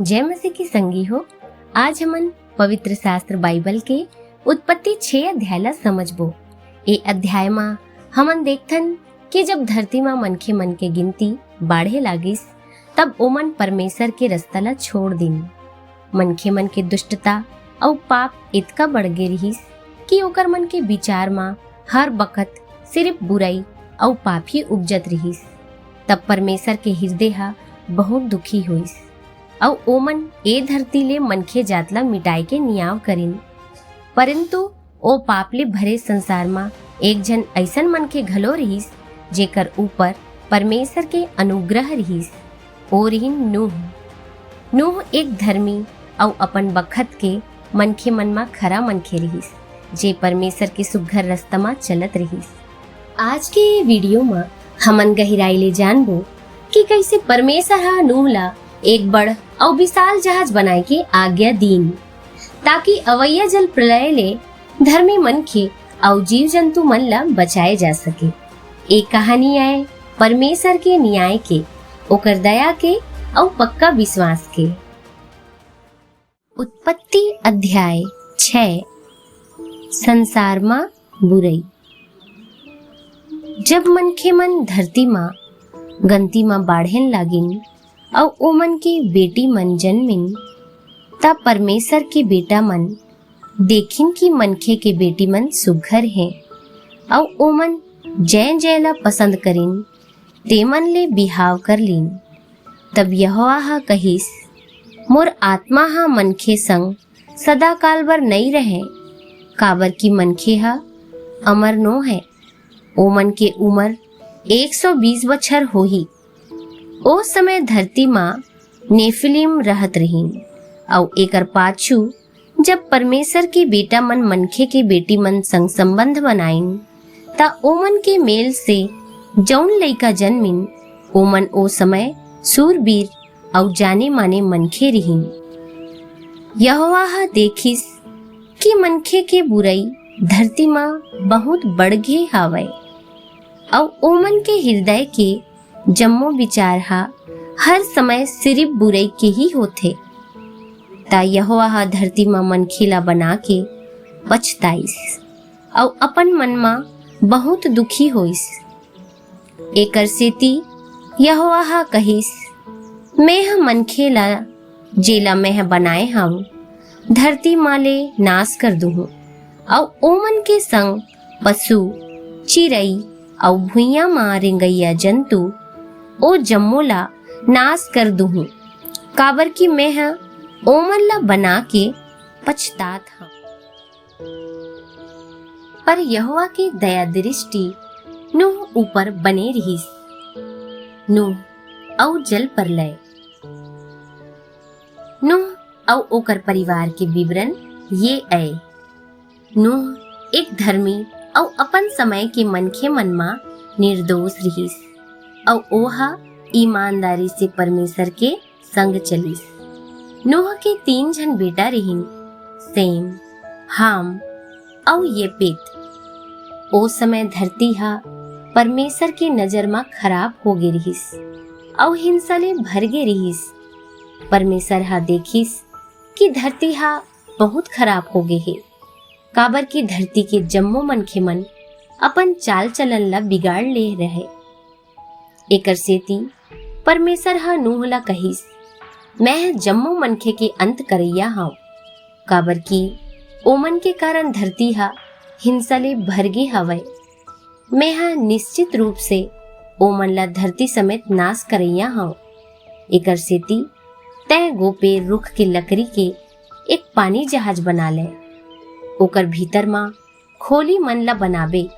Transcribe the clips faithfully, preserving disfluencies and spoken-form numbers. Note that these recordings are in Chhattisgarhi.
जय मसीह की संगी हो। आज हमन पवित्र शास्त्र बाइबल के उत्पत्ति छह अध्याय ला समझबो। ए अध्याय मा हमन देखथन कि जब धरती मा मनखे मन के गिनती बाढ़े लागिस, तब ओमन परमेसर के रस्ता ला छोड़ दिन। मनखे मन के दुष्टता अउ पाप इतका बढ़ गे रिहिस कि ओकर मन के बिचार मा हर बखत सिरिफ बुरई अउ पाप ही उपजत रिहिस। तब परमेसर के हिरदे ह बहुत दुखी होइस, अउ ओमन ए धरती ले मनखे जात ला मिटाए के नियाव करिन। परंतु ओ पाप ले भरे संसार म एक झन अइसन मनखे घलो रिहिस, जेकर ऊपर परमेसर के अनुग्रह रिहिस। ओ रिहिन नूह। नूह एक धर्मी अउ अपन बखत के मनखे मन म खरा मनखे रिहिस, जे परमेसर के सुघर रस्ता म चलत रिहिस। आज के ये वीडियो म हमन गहिराई ले जानबो कि कइसे परमेसर ह नूह ला एक बड़ अउ बिसाल जहाज बनाए के आज्ञा दीन, ताकि अवइया जल प्रलय ले धर्मी मनखे अउ जीव जंतु मन ला बचाए जा सके। ए कहानी आय परमेसर के नियाय के, ओकर दया के अउ पक्का बिसवास के। उत्पत्ति अध्याय छह, संसार म बुरई। जब मनखे मन धरती म गंती म बाढ़ेन लागिन अउ ओमन के बेटी मन जनमिन, त परमेसर के बेटा मन देखिन कि मनखे के बेटी मन सुघर हें, अउ ओमन जय जय ला पसंद करिन, तेमन ले बिहाव कर लीन। तब यहोवा ह कहिस, मोर आत्मा ह मनखे संग सदाकाल बर नइ रहय, काबर कि मनखे ह अमर नो हय। ओमन के उमर एक सौ बीस बछर होही। ओ समय धरती म नेफिलीम रहत रहिन, अउ एकर पाछू जब परमेसर के बेटा मन मनखे के बेटी मन संग संबंध बनाइन, त ओमन के मेल से जऊन लइका जनमिन, ओमन ओ समय सूरबीर अउ जाने माने मनखे रिहिन। यहोवा ह देखिस कि मनखे के बुरई धरती म बहुत बढ़ गे हावय, अउ ओमन के हिरदय के जम्मो बिचार ह हर समय सिरिफ बुरई के ही होथे। त यहोवा ह धरती म मनखे ला बना के पछताइस, अउ अपन मन म बहुत दुखी होइस। एकर सेती यहोवा ह कहिस, मेंह मनखे ला, जेला मेंह बनाए हंव, धरती म ले नास कर दूहूं, अउ ओमन के संग पसु, चिरई अउ भुइयां म रेंगइया जंतु, ओ जम्मो ला नास कर दूहूं, काबर कि मेंह ओमन ला बना के पछतात हंव। पर यहोवा के दया दृष्टि नूह ऊपर बने रिहिस। नूह अउ जल परलय। नूह अउ ओकर परिवार के बिबरन ये अय। नूह एक धरमी अउ अपन समय के मनखे मन म निरदोस रिहिस, अउ ओह ईमानदारी से परमेसर के संग चलिस। नूह के तीन झन बेटा रिहिन, सेम, हाम अउ येपेत। ओ समय धरती ह परमेसर के नजर म खराब हो गे रिहिस, अउ हिंसा ले भर गे रिहिस। परमेसर ह देखिस कि धरती ह बहुत खराब हो गे हे, काबर कि धरती के जम्मो मनखे मन अपन चाल-चलन ला बिगाड़ ले रहय। एकर सेती परमेसर ह नूह ला कहिस, "मैं जम्मो मनखे के अंत करइया हंव, काबर कि ओमन के कारण धरती ह हिंसा ले भर गे हवय। मेंह निश्चित रूप से ओमन ला धरती समेत नास करइया हंव। एकर सेती तैं गोपेर रूख के लकरी के एक पानी जहाज बना ले। ओकर भीतर म खोली मन ला बनाबे,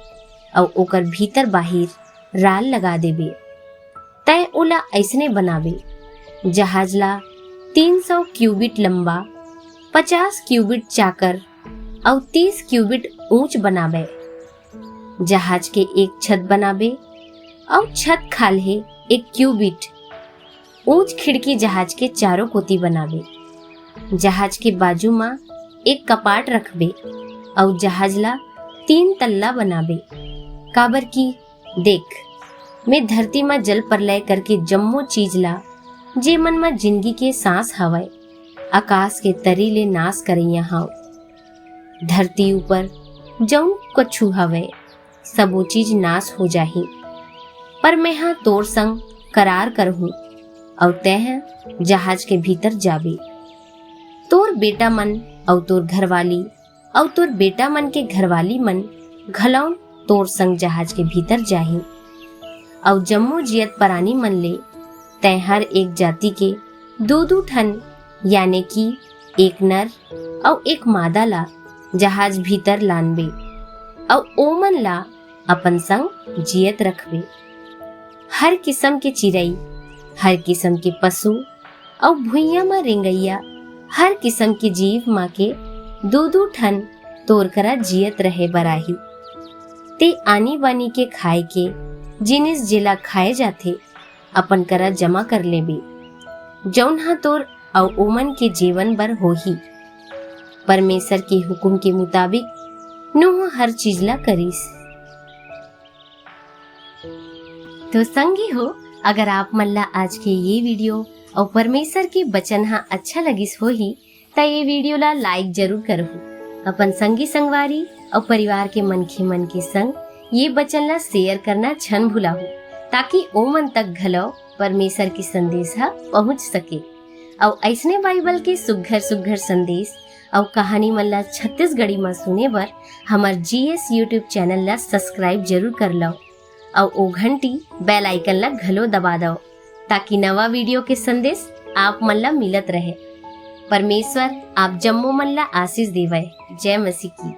अउ ओकर भीतर बाहिर राल लगा देबे। तैं ओला अइसने बनाबे, जहाज ला तीन सौ क्यूबिट लंबा, पचास क्यूबिट चाकर अउ तीस क्यूबिट ऊंच बनाबे। जहाज के एक छत बनाबे, अउ छत खाल्हे एक क्यूबिट ऊंच खिड़की जहाज के चारों कोती बनाबे। जहाज के बाजू म एक कपाट रखबे, अउ जहाज ला तीन तल्ला बनाबे, काबर कि देख, मैं धरती म जल परलय करके जम्मो चीज ला जे मन म जिंदगी के सांस हवय, आकाश के तरी ले नास करइया हंव। धरती ऊपर जउन कछु हवय, सबो चीज नास हो जाही, पर मेंह तोर संग करार करहूं, अउ तेंह जहाज के भीतर जाबे। तोर बेटा मन अउ तोर घरवाली अउ तोर बेटा मन के घरवाली मन घलौन तोर संग जहाज के भीतर जाही, अउ जम्मो जियत परानी मन ले तैं हर एक जाति के दू दू ठन, याने कि एक नर अउ एक मादा ला जहाज भीतर लानबे, अउ ओमन ला अपन संग जियत रखबे। हर किसम के चिरई, हर किसम के पशु अउ भुइयां म रेंगइया हर किसम के जीव म के दू दू ठन तोर करा जियत रहे बर आही। ते आनी बानी के खाए के जिनिस जेला खाए जाथे, अपन करा जमा कर लेबे, जउन ह तोर अउ ओमन के जीवन बर होही। परमेसर के हुकुम के मुताबिक नूह हर चीज ला करिस। तो संगी हो, अगर आप मन ला आज के ये वीडियो अउ परमेसर के बचन ह अच्छा लगिस होही, त ये वीडियो ला लाइक जरूर करहू। अपन संगी संगवारी अउ परिवार के मनखे मन के संग ये बचन ला शेयर करना झन भुलाहू, ताकि ओ मन तक घलो परमेसर के संदेश ह पहुंच सके। अउ अइसने बाइबल के सुघर सुघर संदेश अउ कहानी मन ला छत्तीसगढ़ी म सुने बर हमर जीएस YouTube चैनल ला सब्सक्राइब जरूर कर लव, अउ ओ घंटी, बेल आइकन ला घलो दबा दव, ताकि नवा वीडियो के संदेश आप मन ला मिलत रहे। परमेसर आप जम्मो मन ला आशीष देवय। जय मसीह की।